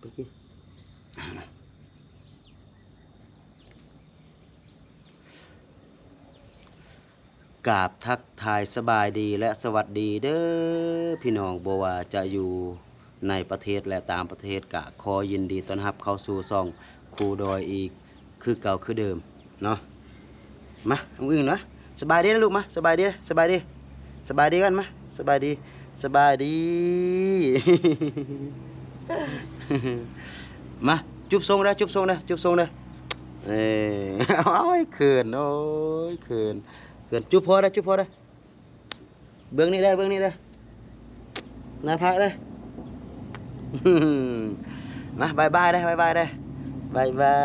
ກາບທັກທາຍສະບາຍດີ ແລະ ສະຫວັດດີເດີພີ່ນ້ອງ ບໍ່ວ່າຈະຢູ່ໃນປະເທດ ແລະ ຕ່າງປະເທດ ກະຂໍຍິນດີຕ້ອນຮັບເຂົ້າສູ່ຊ່ອງຄູດອຍອີກຄືເກົ່າຄືເດີມເນາະ. ມາ ນ້ອງອຶ່ງມາ ສະບາຍດີນະລູກ ມາ ສະບາຍດີ ສະບາຍດີ ສະບາຍດີກັນ ມາ ສະບາຍດີ ສະບາຍດີ ມາ ຈູບສົ່ງເດີ ຈູບສົ່ງເດີ ຈູບສົ່ງເດີ ເອີ ໂອ້ຍ ເຂີນ ໂອ້ຍ ເຂີນ ເຂີນ ຈູບພໍເດີ ຈູບພໍເດີ ເບິ່ງນີ້ເດີ ເບິ່ງນີ້ເດີ ໜ້າຜາກເດີ ມາ ບາຍບາຍເດີ ບາຍບາຍເດີ ບາຍບາຍ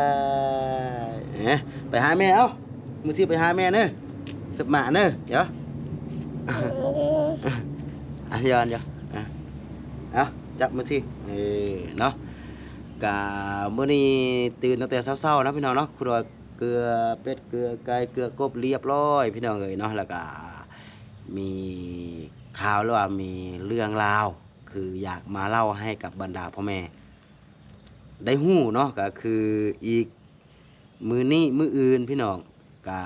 ເອີ ໄປຫາແມ່ ເອົາ ມື້ທີໄປຫາແມ່ເດີ ເກັບໝາກເດີ ດຽວ ອ່ະ ຍ້ອນຢູ່ ອ່ະ ເອົາ ຈັບມື້ທີ ເອີ ເນາະ ກະມື້ນີ້ຕື່ນຕັ້ງແຕ່ເຊົ້າໆເນາະ ພີ່ນ້ອງເນາະ ຄູດອຍເກືອເປັດ ເກືອໄກ່ ເກືອກົບລຽບຮ້ອຍ ພີ່ນ້ອງເອີຍເນາະ ແລ້ວກະ ມີຂ່າວ ຫຼືວ່າມີເລື່ອງລາວ ຄືຢາກມາເລົ່າໃຫ້ກັບບັນດາພໍ່ແມ່ໄດ້ຮູ້ເນາະ ກະຄືອີກມື້ນີ້ມື້ອື່ນພີ່ນ້ອງ ກະ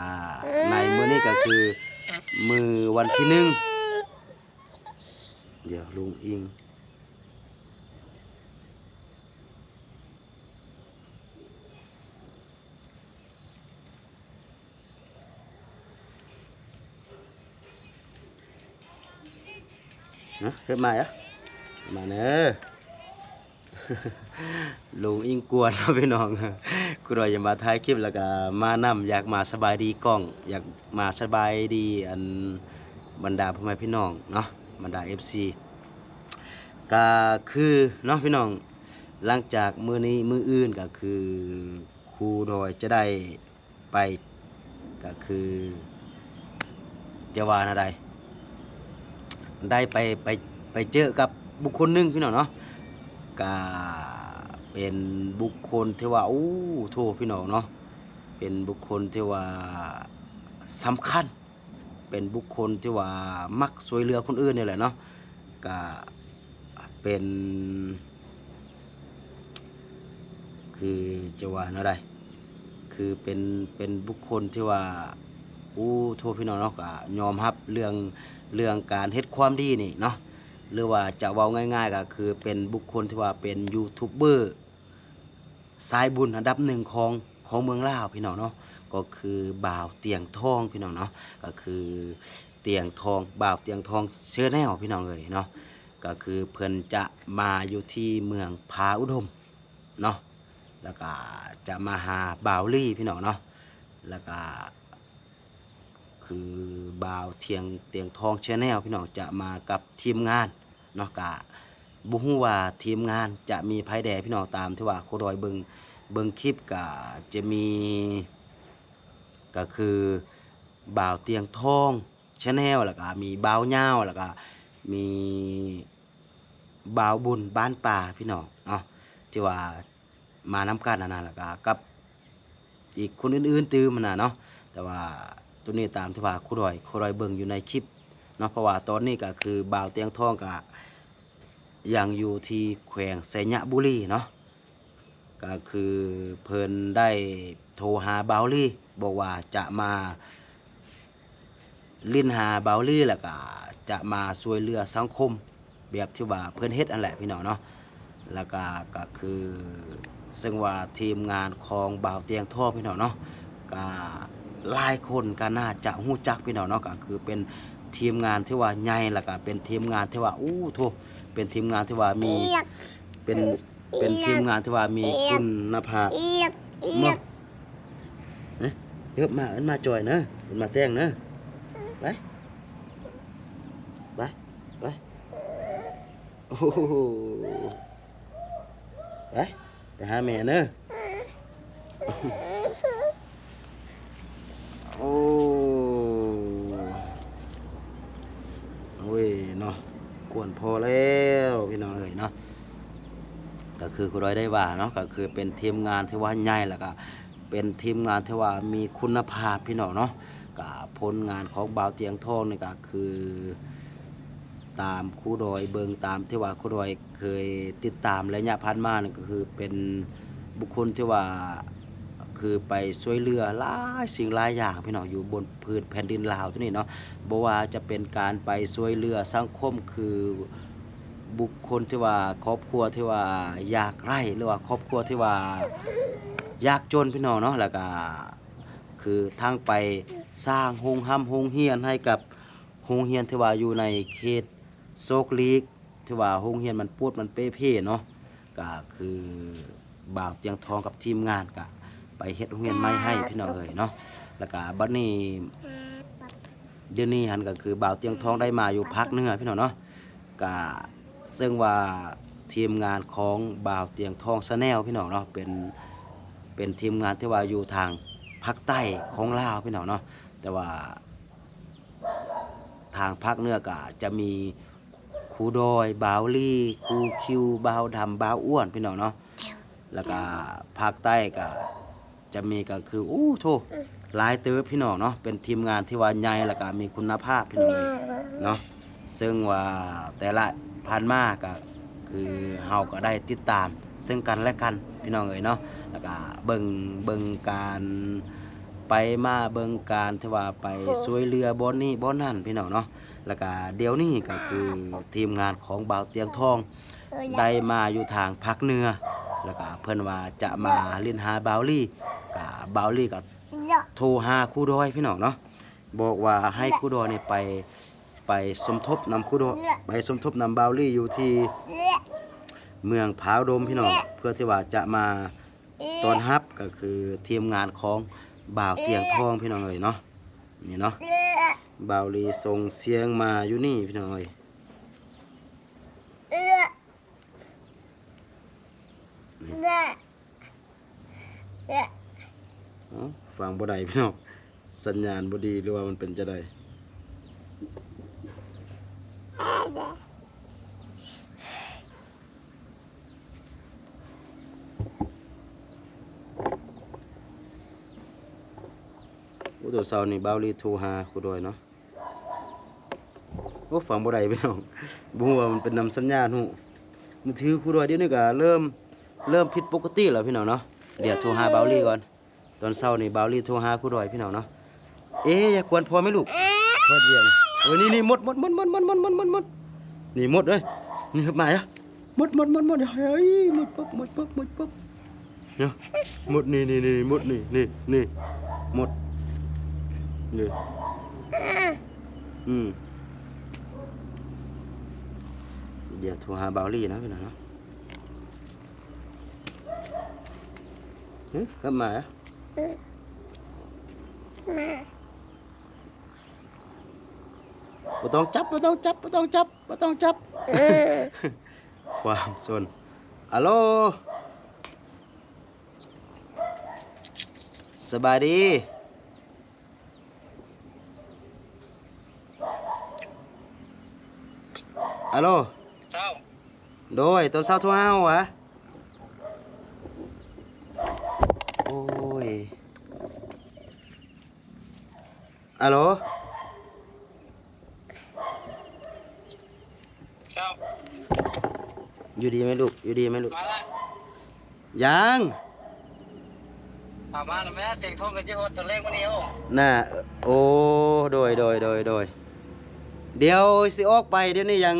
ໃນມື້ນີ້ກະຄືມື້ວັນທີໜຶ່ງ ດຽວລຸງອິງ ນະ ເຮັດມາ ມາເດີ ລຸງອິງກວນເນາະພີ່ນ້ອງ ຄູດອຍຢາກມາຖ່າຍຄລິບ ແລ້ວກະມານຳ ຢາກມາສະບາຍດີກ້ອງ ຢາກມາສະບາຍດີ ອັນ ບັນດາພໍ່ແມ່ພີ່ນ້ອງເນາະ ບັນດາເອັຟຊີ ກະຄືເນາະພີ່ນ້ອງ ຫຼັງຈາກມື້ນີ້ມື້ອື່ນ ກະຄືຄູດອຍຈະໄດ້ ໄປ ກະຄື ຈະວ່າແນວໃດ ໄດ້ໄປ ໄປ ໄປເຈີກັບບຸກຄົນໜຶ່ງພີ່ນ້ອງເນາະ ກະເປັນບຸກຄົນທີ່ວ່າ ໂອ້ ໂທ້ ພີ່ນ້ອງເນາະ ເປັນບຸກຄົນທີ່ວ່າສຳຄັນ ເປັນບຸກຄົນທີ່ວ່າມັກຊ່ວຍເຫຼືອຄົນອື່ນນີ້ແຫຼະເນາະ ກະເປັນ ຄືຈະວ່າແນວໃດ ຄືເປັນ ເປັນບຸກຄົນທີ່ວ່າ ໂອ້ ໂທ້ ພີ່ນ້ອງເນາະ ກະຍອມຮັບເລື່ອງ ເລື່ອງການເຮັດຄວາມດີນີ້ເນາະ ຫຼືວ່າຈະເວົ້າງ່າຍໆ ກະຄືເປັນບຸກຄົນທີ່ວ່າເປັນຢູທູບເບີ ສາຍບຸນອັນດັບໜຶ່ງຂອງ ຂອງເມືອງລາວ ພີ່ນ້ອງເນາະ ກໍຄືບ່າວຕຽງທອງ ພີ່ນ້ອງເນາະ ກໍຄືຕຽງທອງ ບ່າວຕຽງທອງແຊນແນວ ພີ່ນ້ອງເອີຍເນາະ ກໍຄືເພິ່ນຈະມາຢູ່ທີ່ເມືອງຜາອຸດົມເນາະ ແລ້ວກະຈະມາຫາບ່າວລີ ພີ່ນ້ອງເນາະ ແລ້ວກະ ຄືບ່າວຕຽງ ຕຽງທອງແຊນແນວ ພີ່ນ້ອງ ຈະມາກັບທີມງານເນາະ ກະບໍ່ຮູ້ວ່າທີມງານຈະມີໃຜແດ່ ພີ່ນ້ອງ ຕາມທີ່ວ່າຄູດອຍເບິ່ງ ເບິ່ງຄລິບ ກະຈະມີ ກະຄືບ່າວຕຽງທອງແຊນແນວ ແລ້ວກະມີບ່າວຍາວ ແລ້ວກະມີບ່າວບຸນບ້ານປ່າ ພີ່ນ້ອງເນາະ ທີ່ວ່າ ມານຳກັນຫັ້ນນະ ແລ້ວກະກັບອີກຄົນອື່ນໆຕື່ມຫັ້ນນະເນາະ ແຕ່ວ່າໂຕນີ້ຕາມທີ່ວ່າຄູດອຍ ຄູດອຍເບິ່ງຢູ່ໃນຄລິບເນາະ ເພາະວ່າຕອນນີ້ກະຄືບ່າວຕຽງທອງກະຍັງຢູ່ທີ່ແຂວງໄຊຍະບູລີເນາະ ກະຄືເພິ່ນໄດ້ໂທຫາບ່າວລີ ບອກວ່າຈະມາ ຫຼິ້ນຫາບ່າວລີ ແລ້ວກະຈະມາຊ່ວຍເຫຼືອສັງຄົມແບບທີ່ວ່າເພິ່ນເຮັດຫັ້ນແຫຼະ ພີ່ນ້ອງເນາະ ແລ້ວກະ ກະຄື ເຊິ່ງວ່າທີມງານຂອງບ່າວຕຽງທອງ ພີ່ນ້ອງເນາະ ກະຫຼາຍຄົນກະໜ້າຈະຮູ້ຈັກ ພີ່ນ້ອງເນາະ ກະຄືເປັນທີມງານທີ່ວ່າໃຫຍ່ ແລ້ວກະເປັນທີມງານທີ່ວ່າ ໂອ້ ໂທ້ ເປັນທີມງານທີ່ວ່າມີ ເປັນ ເປັນທີມງານທີ່ວ່າມີຄຸນນະພາບເນາະ. ເອີ ເອີ ມາ ເອີ້ນມາຈອຍເນີ ເອີ້ນມາແຕ່ງເນີ ໄປ ໄປ ໄປ ໂອ້ໂຫ ໄປ ໄປຫາແມ່ເນີ ໂອ້ ໂອ້ຍເນາະ ກວນພໍແລ້ວ ພີ່ນ້ອງເອີຍເນາະ. ກໍຄືຄູດອຍໄດ້ວ່າເນາະ ກໍຄືເປັນທີມງານທີ່ວ່າໃຫຍ່ ແລ້ວກໍເປັນທີມງານທີ່ວ່າມີຄຸນນະພາບ ພີ່ນ້ອງເນາະ. ກໍຜົນງານຂອງບ່າວຕຽງທອງນີ້ກໍຄື ຕາມຄູດອຍເບິ່ງ ຕາມທີ່ວ່າຄູດອຍເຄີຍຕິດຕາມໄລຍະຜ່ານມານີ້ ກໍຄືເປັນບຸກຄົນທີ່ວ່າ ຄືໄປຊ່ວຍເຫຼືອຫຼາຍສິ່ງຫຼາຍຢ່າງພີ່ນ້ອງ ຢູ່ບົນພື້ນແຜ່ນດິນລາວໂຕນີ້ເນາະ. ບໍ່ວ່າຈະເປັນການໄປຊ່ວຍເຫຼືອສັງຄົມ ຄືບຸກຄົນທີ່ວ່າ ຄອບຄົວທີ່ວ່າຍາກໄຮ້ ຫຼືວ່າຄອບຄົວທີ່ວ່າຍາກຈົນພີ່ນ້ອງເນາະ. ແລ້ວກະຄືທັງໄປສ້າງໂຮງຮ່ຳໂຮງຮຽນໃຫ້ກັບ ໂຮງຮຽນທີ່ວ່າຢູ່ໃນເຂດໂຊກຫຼີກ ທີ່ວ່າໂຮງຮຽນມັນປວດມັນເປ່ເພເນາະ. ກະຄືບ່າວຕຽງທອງກັບທີມງານກະໄປເຮັດໂຮງຮຽນໃໝ່ໃຫ້ພີ່ນ້ອງເອີຍເນາະ. ແລ້ວກະບັດນີ້ ດຽວນີ້ຫັ້ນກະຄືບ່າວຕຽງທອງໄດ້ມາຢູ່ພາກເໜືອພີ່ນ້ອງເນາະ. ກະເຊິ່ງວ່າທີມງານຂອງບ່າວຕຽງທອງ Channel ພີ່ນ້ອງເນາະ ເປັນ ເປັນທີມງານທີ່ວ່າຢູ່ທາງພາກໃຕ້ຂອງລາວພີ່ນ້ອງເນາະ. ແຕ່ວ່າ ທາງພາກເໜືອກະຈະມີຄູດອຍ ບ່າວລີ ຄູຄິວ ບ່າວດຳ ບ່າວອ້ວນ ພີ່ນ້ອງເນາະ. ແລ້ວກະພາກໃຕ້ກະຈະມີ ກະຄື ໂອ້ໂທ້ ຫຼາຍເຕີບພີ່ນ້ອງເນາະ. ເປັນທີມງານທີ່ວ່າໃຫຍ່ ແລ້ວກະມີຄຸນນະພາບພີ່ນ້ອງເອີຍເນາະ. ເຊິ່ງວ່າແຕ່ລະຜ່ານມາກະ ຄືເຮົາກໍໄດ້ຕິດຕາມເຊິ່ງກັນແລະກັນພີ່ນ້ອງເອີຍເນາະ. ແລ້ວກະເບິ່ງ ເບິ່ງການໄປມາ ເບິ່ງການທີ່ວ່າໄປຊ່ວຍເຫຼືອບ່ອນນີ້ບ່ອນນັ້ນພີ່ນ້ອງເນາະ. ແລ້ວກະດຽວນີ້ກະຄືທີມງານຂອງບ່າວຕຽງທອງໄດ້ມາຢູ່ທາງພາກເໜືອ ແລ້ວກະເພິ່ນວ່າຈະມາຫຼິ້ນຫາບ່າວລີ ກະບ່າວລີກະໂທຫາຄູດອຍພີ່ນ້ອງເນາະ. ບອກວ່າໃຫ້ຄູດອຍນີ້ໄປ ໄປສົມທົບນຳຄູດອຍ ໄປສົມທົບນຳບ່າວລີຢູ່ທີ່ເມືອງຜາອຸດົມພີ່ນ້ອງ ເພື່ອທີ່ວ່າຈະມາຕ້ອນຮັບ ກໍຄືທີມງານຂອງບ່າວຕຽງທອງພີ່ນ້ອງເອີຍເນາະ. ນີ້ເນາະ ບ່າວລີສົ່ງສຽງມາຢູ່ນີ້ພີ່ນ້ອງເອີຍ. ເອົ້າ ຟັງບໍ່ໄດ້ພີ່ນ້ອງ ສັນຍານບໍ່ດີ ຫຼືວ່າມັນເປັນຈັ່ງໃດ? ໂອ້ ຕອນເຊົ້ານີ້ບ່າວລີໂທຫາຄູດອຍເນາະ. ໂອ້ ຟັງບໍ່ໄດ້ພີ່ນ້ອງ ບໍ່ຮູ້ວ່າມັນເປັນນຳສັນຍານຫູ. ມືຖືຄູດອຍດຽວນີ້ກະເລີ່ມ ເລີ່ມຜິດປົກກະຕິແລ້ວພີ່ນ້ອງເນາະ. ດຽວໂທຫາບ່າວລີກ່ອນ. ຕອນເຊົ້ານີ້ບ່າວລີໂທຫາຄູດອຍພີ່ນ້ອງເນາະ. ເອ ຢ່າກວນພໍ່ແມ່ລູກ ເຮັດວຽກ. ໂອ້ຍ ນີ້ໆ ມົດ ມົດ ມົດ ນີ້ມົດເອີຍ ນີ້ມາອະ. ມົດ ມົດ ມົດ ມົດ ເຮີ້ຍ ມົດປຶກ ມົດປຶກ ມົດປຶກ. ເນາະ ມົດນີ້ ນີ້ ນີ້ ມົດນີ້ ນີ້ ນີ້ ມົດນີ້. ອືມ ດຽວໂທຫາບ່າວລີນະພີ່ນ້ອງເນາະ. ຫຶ ກັບມາລະ? ມາ ບໍ່ຕ້ອງຈັບ ບໍ່ຕ້ອງຈັບ ບໍ່ຕ້ອງຈັບ ບໍ່ຕ້ອງຈັບ. ຄວາມຊົນ. ອາໂລ ສະບາຍດີ. ອາໂລ ເຈົ້າ. ໂດຍ ຕອນເຊົ້າໂທຫາເຮົາຫວາ? ໂອ້ຍ. ອາໂລ ເຈົ້າ. ຢູ່ດີໄໝລູກ? ຢູ່ດີໄໝລູກ? ມາລະ. ຍັງ ເອົາມາລະແມ່ ຕຽງທອງກໍຊິຮອດຕອນແລງມື້ນີ້. ໂອ້ ນະ ໂອ້ ໂດຍ ໂດຍ ໂດຍ ໂດຍ. ດຽວຊິອອກໄປ ດຽວນີ້ຍັງ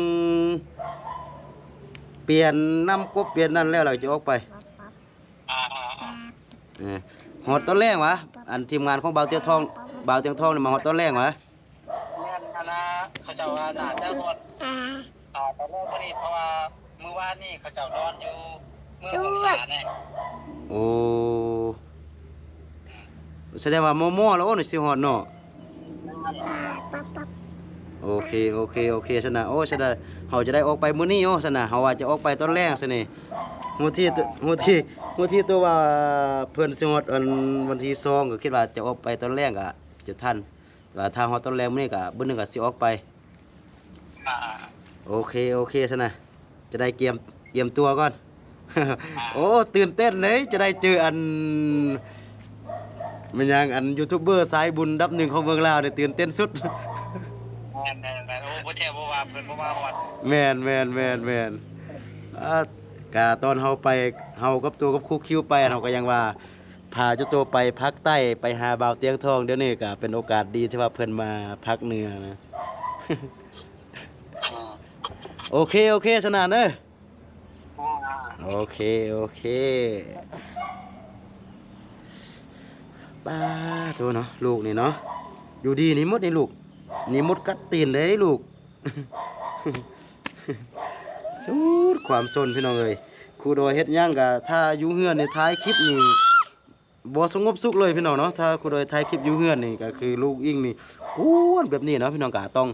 ປ່ຽນນ້ຳກົບ ປ່ຽນນັ້ນແລ້ວ ແລ້ວຈະອອກໄປ. ອ່າໆໆ ເອີ ຮອດຕອນແລງຫວາ? ອັນທີມງານຂອງບ່າວຕຽງທອງ ບ່າວຕຽງທອງນີ້ມາຮອດຕອນແລງຫວາ? ແມ່ນ ອັນນ່າ ເຂົາເຈົ້າວ່າໜ້າຈະຮອດ ອ່າ ຕອນແລກມື້ນີ້ ເພາະວ່າມື້ວານນີ້ເຂົາເຈົ້ານອນຢູ່ເມືອງຫົງສາແດ່. ໂອ້ ສະແດງວ່າມໍ່ໆແລ້ວ ໂອ້ ນີ້ຊິຮອດເນາະ. ໂອເຄ ໂອເຄ ໂອເຄ ຊັ້ນນະ. ໂອ້ ຊັ້ນນະ ເຮົາຈະໄດ້ອອກໄປມື້ນີ້. ໂອ້ ຊັ້ນນະ ເຮົາວ່າຈະອອກໄປຕອນແລງຊັ້ນນີ້. ຮູ້ທີ່ ຮູ້ທີ່ ຮູ້ທີ່ຕົວວ່າເພິ່ນຊິຮອດ ອັນ ວັນທີສອງ ກໍຄິດວ່າຈະອອກໄປຕອນແລງ ກໍຈະທັນ. ວ່າຖ້າຮອດຕອນແລງມື້ນີ້ກໍ ມື້ໜຶ່ງກໍຊິອອກໄປ. ອ່າ ໂອເຄ ໂອເຄ ຊັ້ນນະ ຈະໄດ້ກຽມ ກຽມຕົວກ່ອນ. ອ່າ ໂອ້ ຕື່ນເຕັ້ນເລີຍ ຈະໄດ້ເຈີອັນ ແມ່ນຫຍັງ ອັນ ຢູທູບເບີສາຍບຸນອັນດັບໜຶ່ງຂອງເມືອງລາວນີ້ ຕື່ນເຕັ້ນສຸດ. ແມ່ນໆໆ ໂອ້ ບໍ່ແທ້ບໍ່ວ່າເພິ່ນບໍ່ມາຮອດ ແມ່ນໆໆໆ ອາ ກະຕອນເຮົາໄປ ເຮົາກັບໂຕກັບຄູຄິວໄປ ເຮົາກະຍັງວ່າພາເຈົ້າໂຕໄປພາກໃຕ້ ໄປຫາບ່າວຕຽງທອງ ດຽວນີ້ກະເປັນໂອກາດດີທີ່ວ່າເພິ່ນມາພາກເໜືອນະ ອືມ ໂອເຄ ໂອເຄ ສະໜານເອີ. ໂອເຄ ໂອເຄ ປ້າໂທ້ເນາະ ລູກນີ້ເນາະ ຢູ່ດີນີ້ໝົດນີ້ລູກ ນີ້ມົດກັດຕີນເດ້ລູກ ສຸດຄວາມສົນພີ່ນ້ອງເອີຍ ຄູດອຍເຮັດຫຍັງກະ ຖ້າຢູ່ເຮືອນນີ້ ຖ່າຍຄລິບນີ້ ບໍ່ສະຫງົບສຸກເລີຍພີ່ນ້ອງເນາະ ຖ້າຄູດອຍຖ່າຍຄລິບຢູ່ເຮືອນນີ້ ກະຄືລູກອິງນີ້ກວນແບບນີ້ເນາະພີ່ນ້ອງ ກະຕ້ອງ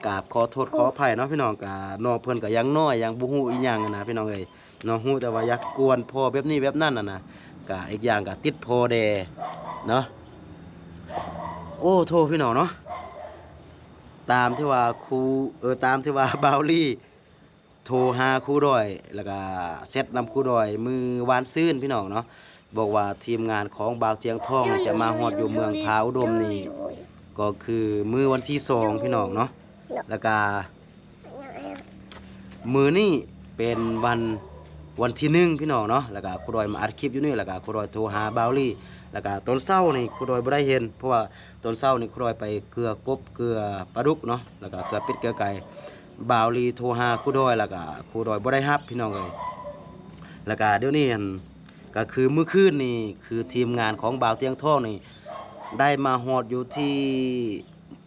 ກາບຂໍໂທດຂໍອະໄພເນາະພີ່ນ້ອງ ກະນ້ອງເພິ່ນກະຍັງນ້ອຍ ຍັງບໍ່ຮູ້ອີ່ຫຍັງຫັ້ນນະພີ່ນ້ອງເອີຍເນາະ ຮູ້ແຕ່ວ່າຢາກກວນພໍ່ແບບນີ້ແບບນັ້ນຫັ້ນນະ ກະອີກຢ່າງກະຕິດພໍ່ແດ່ເນາະ ໂອ້ໂທ້ພີ່ນ້ອງເນາະ ຕາມທີ່ວ່າຄູ ເອີ ຕາມທີ່ວ່າບ່າວລີ ໂທຫາຄູດອຍ ແລ້ວກະແຊັດນຳຄູດອຍມື້ວານຊືນພີ່ນ້ອງເນາະ ບອກວ່າທີມງານຂອງບ່າວຕຽງທອງຈະມາຮອດຢູ່ເມືອງຜາອຸດົມນີ້ ກໍຄືມື້ວັນທີສອງພີ່ນ້ອງເນາະ ແລ້ວກະມື້ນີ້ເປັນວັນ ວັນທີໜຶ່ງພີ່ນ້ອງເນາະ ແລ້ວກະຄູດອຍມາອັດຄລິບຢູ່ນີ້ ແລ້ວກະຄູດອຍໂທຫາບ່າວລີ ແລ້ວກະຕອນເຊົ້ານີ້ຄູດອຍບໍ່ໄດ້ເຫັນ ເພາະວ່າຕອນເຊົ້ານີ້ຄູດອຍໄປເກືອກົບເກືອປາດຸກເນາະ ແລ້ວກະເກືອເປັດເກືອໄກ່ ບ່າວລີໂທຫາຄູດອຍ ແລ້ວກະຄູດອຍບໍ່ໄດ້ຮັບພີ່ນ້ອງເອີຍ ແລ້ວກະດຽວນີ້ຫັ້ນ ກະຄືມື້ຄືນນີ້ ຄືທີມງານຂອງບ່າວຕຽງທອງນີ້ ໄດ້ມາຮອດຢູ່ທີ່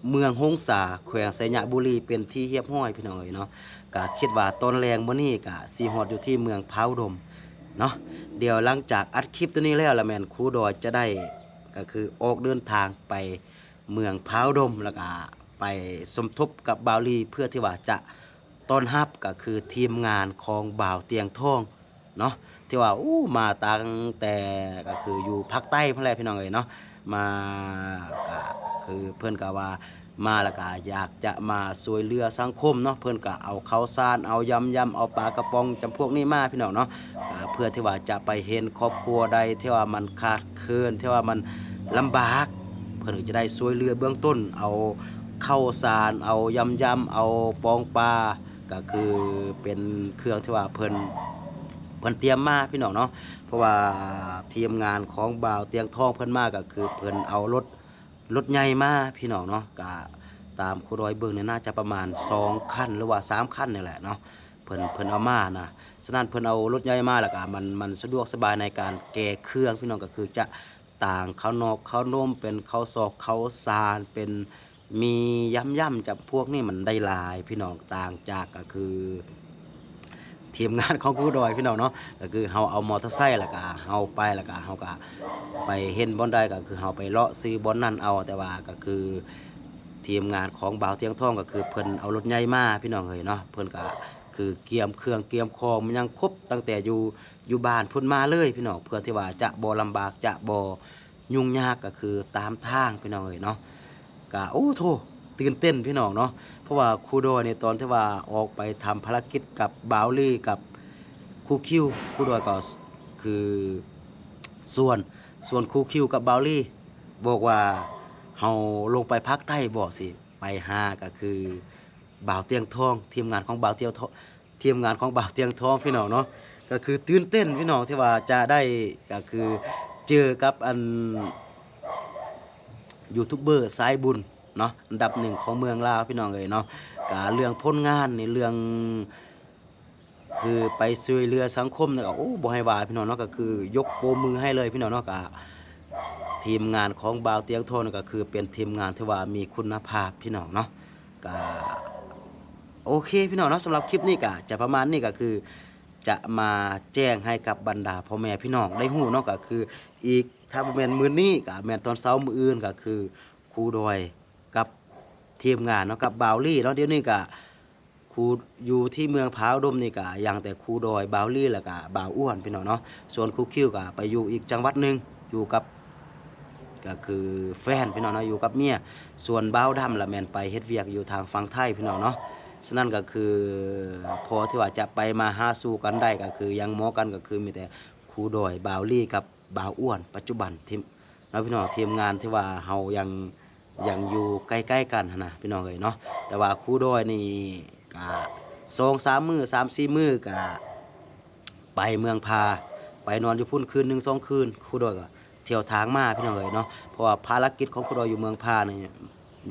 ເມືອງຫົງສາ ແຂວງໄຊຍະບູລີ ເປັນທີ່ຮຽບຮ້ອຍພີ່ນ້ອງເອີຍເນາະ ກະຄິດວ່າຕອນແລງມື້ນີ້ກະຊິຮອດຢູ່ທີ່ເມືອງຜາອຸດົມເນາະ ດຽວຫຼັງຈາກອັດຄລິບໂຕນີ້ແລ້ວ ລະແມ່ນຄູດອຍຈະໄດ້ ກະຄືອອກເດີນທາງໄປ ເມືອງຜາອຸດົມ ແລ້ວກະໄປສົມທົບກັບບ່າວລີ ເພື່ອທີ່ວ່າຈະຕ້ອນຮັບ ກະຄືທີມງານຂອງບ່າວຕຽງທອງເນາະ ທີ່ວ່າ ໂອ້ ມາຕັ້ງແຕ່ ກະຄືຢູ່ພາກໃຕ້ພຸ້ນແຫຼະພີ່ນ້ອງເອີຍເນາະ ມາ ກະຄືເພິ່ນກະວ່າ ມາແລ້ວກະຢາກຈະມາຊ່ວຍເຫຼືອສັງຄົມເນາະ ເພິ່ນກະເອົາເຂົ້າສານ ເອົາຢຳຢຳ ເອົາປາກະປ໋ອງຈຳພວກນີ້ມາພີ່ນ້ອງເນາະ ກະເພື່ອທີ່ວ່າຈະໄປເຫັນຄອບຄົວໃດທີ່ວ່າມັນຂາດເຂີນ ທີ່ວ່າມັນລຳບາກ ເພິ່ນກະຈະໄດ້ຊ່ວຍເຫຼືອເບື້ອງຕົ້ນ ເອົາເຂົ້າສານ ເອົາຢຳຢຳ ເອົາປອງປາ ກະຄືເປັນເຄື່ອງທີ່ວ່າເພິ່ນ ເພິ່ນຕຽມມາພີ່ນ້ອງເນາະ ເພາະວ່າທີມງານຂອງບ່າວຕຽງທອງເພິ່ນມາ ກະຄືເພິ່ນເອົາລົດ ລົດໃຫຍ່ມາພີ່ນ້ອງເນາະ ກະຕາມຄູດອຍເບິ່ງນີ້ໜ້າຈະປະມານສອງຄັນ ຫຼືວ່າສາມຄັນນີ້ແຫຼະເນາະ ເພິ່ນ ເພິ່ນເອົາມານະ ສະນັ້ນເພິ່ນເອົາລົດໃຫຍ່ມາ ແລ້ວກະມັນ ມັນສະດວກສະບາຍໃນການແກ່ເຄື່ອງພີ່ນ້ອງ ກະຄືຈະຕ່າງເຂົ້າໜອກເຂົ້າໜົມ ເປັນເຂົ້າຊອກເຂົ້າສານ ເປັນໝີ່ຢຳຢຳຈຳພວກນີ້ມັນໄດ້ຫຼາຍພີ່ນ້ອງ ຕ່າງຈາກກະຄື ທີມງານຂອງຄູດອຍພີ່ນ້ອງເນາະ ກະຄືເຮົາເອົາມໍເຕີໄຊ ແລ້ວກະເຮົາໄປ ແລ້ວກະເຮົາກະໄປເຫັນບ່ອນໃດ ກະຄືເຮົາໄປເລາະຊື້ບ່ອນນັ້ນເອົາ ແຕ່ວ່າກະຄືທີມງານຂອງບ່າວຕຽງທອງ ກະຄືເພິ່ນເອົາລົດໃຫຍ່ມາພີ່ນ້ອງເອີຍເນາະ ເພິ່ນກະຄືກຽມເຄື່ອງກຽມຂອງມາຍັງຄົບ ຕັ້ງແຕ່ຢູ່ ຢູ່ບ້ານພຸ້ນມາເລີຍພີ່ນ້ອງ ເພື່ອທີ່ວ່າຈະບໍ່ລຳບາກ ຈະບໍ່ ຫຍຸ້ງຍາກກະຄືຕາມທາງພີ່ນ້ອງເອີຍເນາະ ກະ ໂອ້ໂທ້ ຕື່ນເຕັ້ນພີ່ນ້ອງເນາະ ເພາະວ່າຄູດອຍນີ້ຕອນທີ່ວ່າອອກໄປທຳພາລະກິດກັບບ່າວລີກັບຄູຄິວ ຄູດອຍກໍຄືຊວນ ຊວນຄູຄິວກັບບ່າວລີ ບອກວ່າເຮົາລົງໄປພາກໃຕ້ບໍ່ ຊິໄປຫາ ກະຄື ບ່າວຕຽງທອງ ທີມງານຂອງບ່າວຕຽງທອງ ທີມງານຂອງບ່າວຕຽງທອງພີ່ນ້ອງເນາະ ກະຄືຕື່ນເຕັ້ນພີ່ນ້ອງ ທີ່ວ່າຈະໄດ້ ກະຄືເຈີກັບອັນ ຢູທູບເບີສາຍບຸນເນາະ ອັນດັບໜຶ່ງຂອງເມືອງລາວພີ່ນ້ອງເອີຍເນາະ ກະເລື່ອງຜົນງານນີ້ ເລື່ອງ ຄືໄປຊ່ວຍເຫຼືອສັງຄົມນີ້ກະ ໂອ້ ບໍ່ໃຫ້ວ່າພີ່ນ້ອງເນາະ ກະຄືຍົກໂປ້ມືໃຫ້ເລີຍພີ່ນ້ອງເນາະ ກະທີມງານຂອງບ່າວຕຽງທອງນີ້ກະຄືເປັນທີມງານທີ່ວ່າມີຄຸນນະພາບພີ່ນ້ອງເນາະ ກະ ໂອເຄພີ່ນ້ອງເນາະ ສຳລັບຄລິບນີ້ກະຈະປະມານນີ້ ກະຄືຈະມາແຈ້ງໃຫ້ກັບບັນດາພໍ່ແມ່ພີ່ນ້ອງໄດ້ຮູ້ເນາະ ກະຄືອີກ ຖ້າບໍ່ແມ່ນມື້ນີ້ກະແມ່ນຕອນເຊົ້າມື້ອື່ນ ກະຄືຄູດອຍກັບທີມງານເນາະ ກັບບ່າວລີເນາະ ດຽວນີ້ກະ ຄູ ຢູ່ທີ່ເມືອງຜາອຸດົມນີ້ກະຍັງແຕ່ຄູດອຍ ບ່າວລີ ແລ້ວກະບ່າວອ້ວນພີ່ນ້ອງເນາະ ສ່ວນຄູຄິວກະໄປຢູ່ອີກຈັງຫວັດໜຶ່ງ ຢູ່ກັບ ກະຄືແຟນພີ່ນ້ອງເນາະ ຢູ່ກັບເມຍ ສ່ວນບ່າວດຳລະແມ່ນໄປເຮັດວຽກຢູ່ທາງຝັ່ງໄທພີ່ນ້ອງເນາະ ສະນັ້ນກະຄືພໍທີ່ວ່າຈະໄປມາຫາສູ່ກັນໄດ້ ກະຄືຍັງມໍກັນ ກະຄືມີແຕ່ຄູດອຍ ບ່າວລີ ກັບບ່າວອ້ວນ ປັດຈຸບັນທີມ ເນາະພີ່ນ້ອງ ທີມງານທີ່ວ່າເຮົາຍັງ ຍັງຢູ່ໃກ້ໆກັນຫັ້ນນະພີ່ນ້ອງເອີຍເນາະ. ແຕ່ວ່າຄູດອຍນີ້ກະສອງສາມມື້ ສາມສີ່ມື້ກະໄປເມືອງພາ ໄປນອນຢູ່ພຸ້ນຄືນໜຶ່ງສອງຄືນ ຄູດອຍກະທ່ຽວທາງມາພີ່ນ້ອງເອີຍເນາະ. ເພາະວ່າພາລະກິດຂອງຄູດອຍຢູ່ເມືອງພານີ້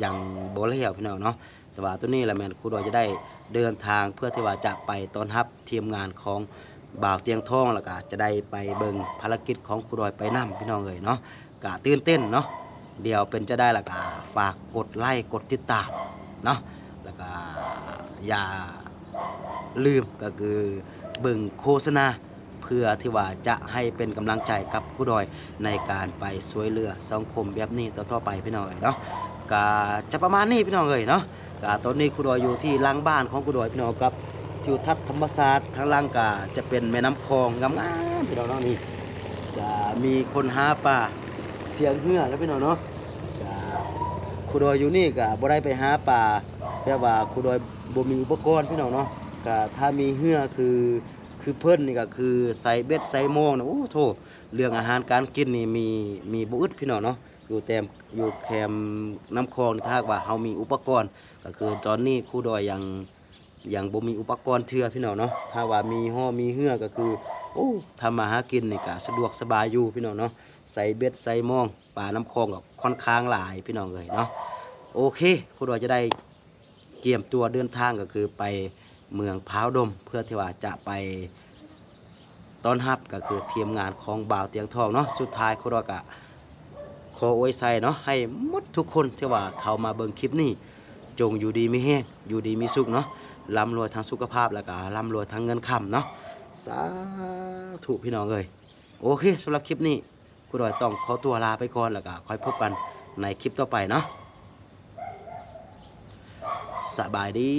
ຍັງບໍ່ແລ້ວພີ່ນ້ອງເນາະ. ແຕ່ວ່າໂຕນີ້ລະແມ່ນຄູດອຍຈະໄດ້ເດີນທາງເພື່ອທີ່ວ່າຈະໄປຕ້ອນຮັບທີມງານຂອງບ່າວຕຽງທອງ ແລ້ວກະຈະໄດ້ໄປເບິ່ງພາລະກິດຂອງຄູດອຍໄປນຳພີ່ນ້ອງເອີຍເນາະ. ກະຕື່ນເຕັ້ນເນາະ. ດຽວເປັນຈັ່ງໃດລະກະຝາກກົດໄລກົດຕິດຕາມເນາະ ແລ້ວກະຢ່າລືມ ກະຄືເບິ່ງໂຄສະນາ ເພື່ອທີ່ວ່າຈະໃຫ້ເປັນກຳລັງໃຈກັບຄູດອຍໃນການໄປຊ່ວຍເຫຼືອສັງຄົມແບບນີ້ຕໍ່ໆໄປພີ່ນ້ອງເອີຍເນາະ. ກະຈະປະມານນີ້ພີ່ນ້ອງເອີຍເນາະ. ກະຕອນນີ້ຄູດອຍຢູ່ທີ່ຫຼັງບ້ານຂອງຄູດອຍພີ່ນ້ອງ ກັບທິວທັດທຳມະຊາດ ທາງຫຼັງກະຈະເປັນແມ່ນ້ຳຂອງງາມໆພີ່ນ້ອງເນາະ. ນີ້ກະມີຄົນຫາປາ ສຽງເຮືອແລ້ວພີ່ນ້ອງເນາະ. ກະຄູດອຍຢູ່ນີ້ກະບໍ່ໄດ້ໄປຫາປາ ແບບວ່າຄູດອຍບໍ່ມີອຸປະກອນພີ່ນ້ອງເນາະ. ກະຖ້າມີເຮືອຄື ຄືເພິ່ນນີ້ກະຄືໃສ່ເບັດໃສ່ມອງນະ ໂອ້ ໂທ້ ເລື່ອງອາຫານການກິນນີ້ມີ ມີບໍ່ອຶດພີ່ນ້ອງເນາະ. ຢູ່ແຕ່ ຢູ່ແຄມນ້ຳຂອງນີ້ ຖ້າຫາກວ່າເຮົາມີອຸປະກອນ ກະຄືຕອນນີ້ຄູດອຍຍັງ ຍັງບໍ່ມີອຸປະກອນເທື່ອພີ່ນ້ອງເນາະ. ຖ້າວ່າມີຫໍ່ມີເຮືອກະຄື ໂອ້ ທຳມາຫາກິນນີ້ກະສະດວກສະບາຍຢູ່ພີ່ນ້ອງເນາະ. ໃສ່ເບັດໃສ່ມອງ ປານ້ຳຂອງກະຄ່ອນຂ້າງຫຼາຍພີ່ນ້ອງເອີຍເນາະ. ໂອເຄ ຄູດອຍຈະໄດ້ກຽມຕົວເດີນທາງ ກະຄືໄປເມືອງພາວດົມ ເພື່ອທີ່ວ່າຈະໄປ ຕ້ອນຮັບກະຄືທີມງານຂອງບ່າວຕຽງທອງເນາະ. ສຸດທ້າຍໂຄດອຍກະຂໍອວຍໄຊເນາະ ໃຫ້ໝົດທຸກຄົນທີ່ວ່າເຂົ້າມາເບິ່ງຄລິບນີ້ ຈົ່ງຢູ່ດີມີແຮງ ຢູ່ດີມີສຸກເນາະ, ລ່ຳລວຍທາງສຸຂະພາບ ແລ້ວກະລ່ຳລວຍທາງເງິນຄຳເນາະ. ສາທຸພີ່ນ້ອງເອີຍ. ໂອເຄ ສຳລັບຄລິບນີ້ ຄູດອຍຕ້ອງຂໍຕົວລາໄປກ່ອນ ແລ້ວກະຄ່ອຍພົບກັນໃນຄລິບຕໍ່ໄປເນາະ. ສະບາຍດີ.